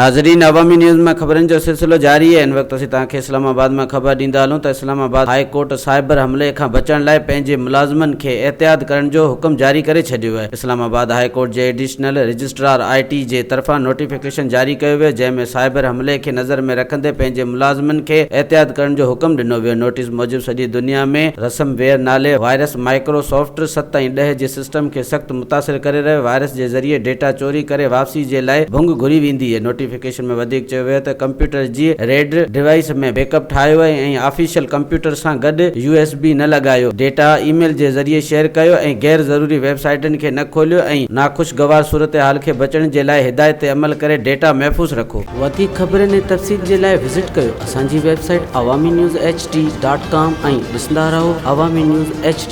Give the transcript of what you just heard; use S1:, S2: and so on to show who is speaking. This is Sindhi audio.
S1: ناظرين عوامي نيوز مان خبرن جو سلسلو جاري آهي هن وقت اسين توهان کي اسلام آباد مان خبر ڏيندا هلون ته اسلام آباد هاء ڪورٽ سائبر حملي کان بچڻ لاء پنهنجي ملازمن کي احتياط ڪرڻ جو حڪم جاري ڪري ڇڏيو آهي اسلام آباد هاء ڪورٽ جي ايڊيشنل رجسٽرار آء ٽي جي طرفان نوٽيفڪيشن جاري ڪيو ويو جنهن ۾ سائبر حملي کي نظر ۾ رکندي پنهنجي ملازمن کي احتياط ڪرڻ جو حڪم ڏنو ويو نوٽيس موجب سڄي دنيا ۾ رسم ويئر نالي وائرس مائيڪرو سافٽ 7 ۽ 10 جي سسٽم کي سخت متاثر ڪري رهيو، وائرس جي ذريعي ڊيٽا چوري ڪري واپسي جي لاء ڀنگ گهري ويندي اهي. نوٽيفڪيشن ۾ وڌيڪ چيو ويو ته ڪمپيوٽر جي ريڊ ڊوائيس ۾ بيڪ اپ ٺاهيو ۽ آفيشل ڪمپيوٽر سان گڏ يو ايس بي نه لڳايو، ڊيٽا اي ميل جي ذريعي شيئر ڪيو ۽ غير ضروري ويب سائيٽن کي نه کوليو ۽ ناخوشگوار صورتحال کي بچڻ جي لاء هدايت تي عمل ڪري ڊيٽا محفوظ رکو. وڌيڪ خبرن ۽ تفصيل جي لاء وزٽ ڪيو اسان جي website Awami news H D dot com ۽ ڏسندا رهو عوامي نيوز ايڇ ڊي.